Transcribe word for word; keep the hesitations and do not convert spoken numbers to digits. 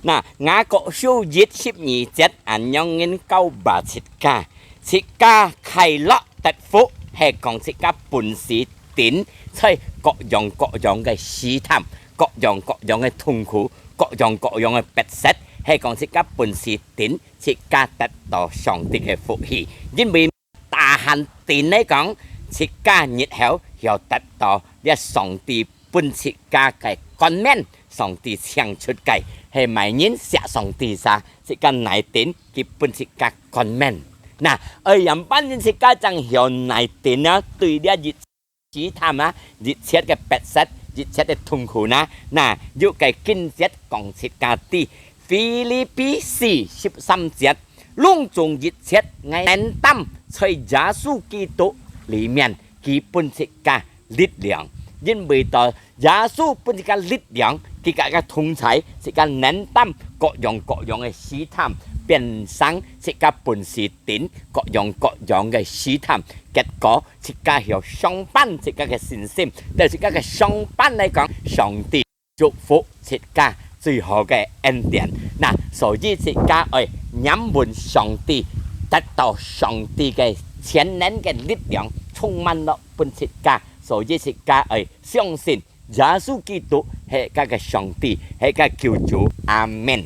那，雅各書一十二節恁樣人教導自家，自家快樂得福，係講自家本事頂，在各樣各樣个試探，各樣各樣个痛苦，各樣各樣个逼迫，係講自家本事頂，自家得到上帝个福氣。因為tahan頂來講，自家日後要得到這上帝分自家个冠冕，上帝請出个，係麼人惜上帝儕，自家耐頂，佢分自家冠冕。那，愛仰般人自家正曉耐頂啊，對這一試探啊，一切个逼迫，一切个痛苦呢？那，有个經節講自家知，腓立比四十三節，攏總一切，𠊎能擔在耶穌基督裡面，佢分自家力量。因為到耶穌分自家力量，佢个个同在，自家能擔各樣各樣个試探，變成自家本事頂各樣各樣个試探。結果，自家曉相伴自家个信心，對自家个相伴來講，上帝祝福自家最好个恩典。那，所以自家愛仰望上帝，得到上帝个全能个力量，充滿落分自家。所以自家愛相信耶穌基督係个个上帝，係个救主。阿們。